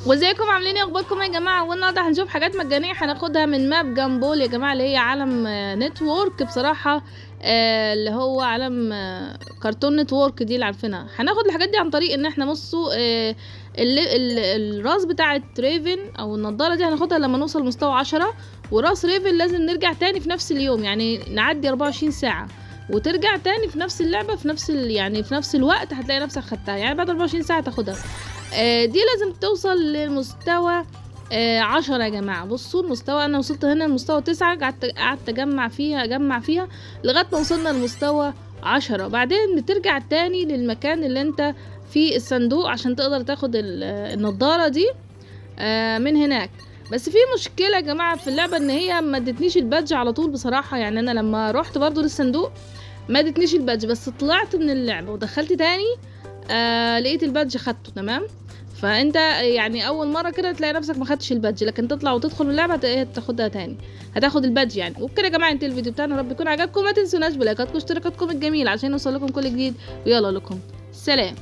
وازيكم عاملين ايه؟ اخباركم يا جماعة؟ والنهارده هنشوف حاجات مجانية هناخدها من map Gumball يا جماعة، اللي هي عالم Network بصراحة، اللي هو عالم Cartoon Network دي اللي عارفينها. هناخد الحاجات دي عن طريق ان احنا بصوا الراس بتاعه ريفن او النضارة دي هناخدها لما نوصل مستوى 10، وراس ريفن لازم نرجع تاني في نفس اليوم، يعني نعدي 24 ساعة وترجع تاني في نفس اللعبة في نفس يعني في نفس الوقت هتلاقي نفسك خدتها، يعني بعد 24 ساعة تاخدها. دي لازم توصل لمستوى 10 يا جماعة. بصوا المستوى، أنا وصلت هنا لمستوى 9، قعدت أجمع فيها، أجمع فيها لغاية ما وصلنا لمستوى 10. بعدين بترجع تاني للمكان اللي انت فيه الصندوق عشان تقدر تاخد النضارة دي من هناك. بس في مشكلة يا جماعة في اللعبة، ان هي ما ادتنيش ال badge على طول بصراحة. يعني انا لما رحت برضو للصندوق ما ادتنيش ال badge، بس طلعت من اللعبة ودخلت تاني لقيت ال badge خدته. تمام، فانت يعني اول مرة كده تلاقي نفسك ما خدتش ال badge، لكن تطلع وتدخل اللعبة تاخدها تاني، هتاخد ال badge يعني. وبكده يا جماعة انتهى الفيديو بتاعنا، رب يكون عجبكم. ما تنسوناش بلايكاتكم واشتراكاتكم الجميلة عشان يوصل لكم كل جديد. ويلا لكم سلام.